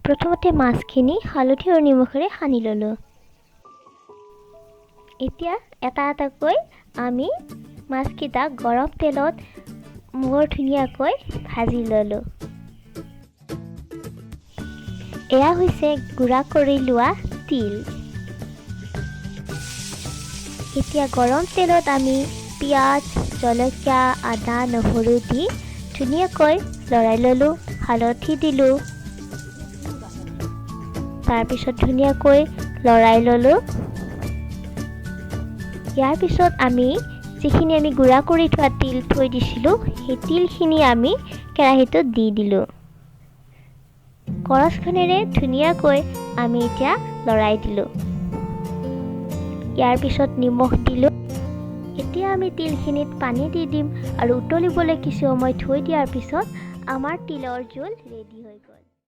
প্ৰথমতে মাছখিনি হালধি আৰু নিমখেৰে সানি ল'লোঁ। এতিয়া এটা এটাকৈ আমি মাছকেইটা গৰম তেলত বৰ ধুনীয়াকৈ ভাজি ল'লোঁ। এয়া হৈছে গুড়া কৰি লোৱা তিল। এতিয়া গৰম তেলত আমি পিঁয়াজ, জলকীয়া, আদা, নহৰু দি ধুনীয়াকৈ লৰাই ল'লোঁ, হালধি দিলোঁ, তাৰপিছত ধুনীয়াকৈ লৰাই ল'লোঁ। ইয়াৰ পিছত আমি যিখিনি আমি গুড়া কৰি থোৱা তিল থৈ দিছিলোঁ, সেই তিলখিনি আমি কেৰাহীটোত দি দিলোঁ। কৰছখনেৰে ধুনীয়াকৈ আমি এতিয়া লৰাই দিলোঁ। ইয়াৰ পিছত নিমখ দিলোঁ। এতিয়া আমি তিলখিনিত পানী দি দিম আৰু উতলিবলৈ কিছু সময় থৈ দিয়াৰ পিছত আমাৰ তিলৰ জোল ৰেডি হৈ গ'ল।